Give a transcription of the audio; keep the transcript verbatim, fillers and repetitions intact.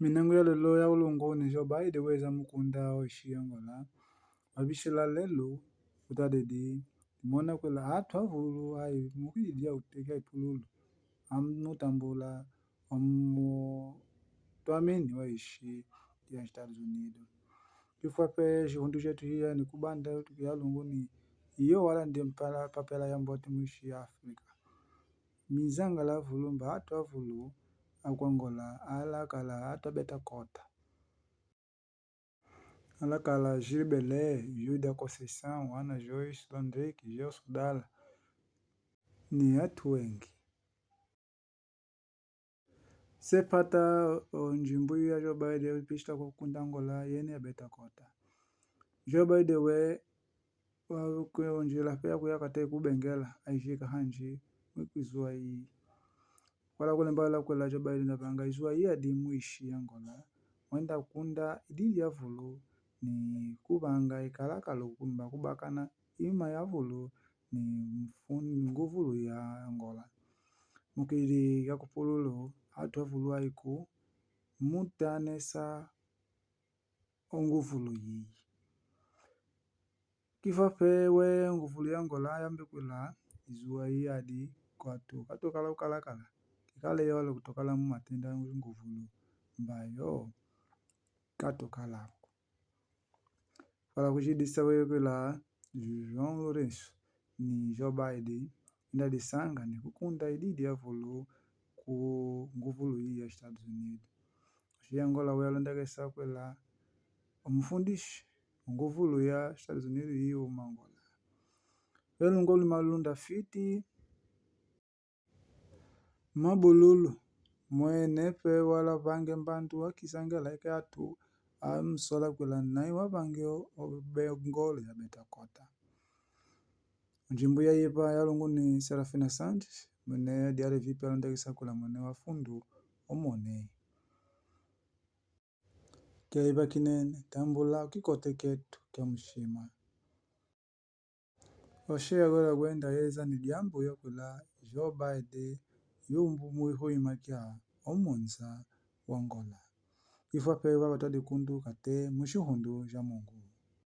Minango ya lelo ya ulungu ni Joe Biden weza mukunda wa ishi ya Angola. Wabishila lelo kutadedi, mona kwela atu avulu ayi mukidi ya uteka ipululu. Amutambula omutwamini wa ishi ya Estados Unidos. Kifwape shihundu shetu hiya ni kubanda tuku ya lungu ni iyo wala ndi mpala papela ya mboti mwishi ya Afrika. Mizangala avulu mba atu avulu akwa Angola alakala atu abeta kota. Alakala Gilbert, Juda Conceição, Ana Joyce, Londrick, Jos Dala, ni atu wengi. Sepata onjimbu ya Joe Biden pishita kwa kunda Angola yene abeta kota. Joe Biden we wa kwe onjila pe ya kuya kate kubengela aishika hanji mwikizuwa iyi. Wala kulemba wala kwela Joe Biden apanga izuwa iya di mwishi ya Angola. Mwenda kunda ididi avulu ni kubanga ikalakalo kumba kubakana ima ya avulu ni mfun-, nguvulu ya Angola. Mukidi ya kupululu atu avulu aiku mutanesa onguvulu yiyi. Kifwape we nguvulu ya Angola yambe kwela izuwa iya di kwatu katokala ukalakala. Kikale yole kutokala mu matenda nguvulu mbayo katokala. Wala kushidisa we kwela João Lourenço ni Joe Biden ndadisanga ni kukunda ididi avulu ku nguvulu iyi ya Estados Unidos. Oshi ya Angola we alondakesa kwela omufundishi nguvulu ya Estados Unidos yi uma Angola. Elungo lima lunda fiti mabululu mwene pe wala vange mbandu wakisangela ike atu amusola kwela nayi wavange obengolo ya beta kota. Onjimbu ya yepa ya lungu ni Serafina Santos, mwene diari vipi alondakisa kwela mwene wa fundu omone. Kia iba kinene, tambula kikote ketu kia mushima. Oshe ya kwela kwenda yeza ni diambu ya kwela Joe Biden yumbu mwihuima kia omonza wa Angola. Ifwape wa batadi kundu kate mushihundu ja mungu.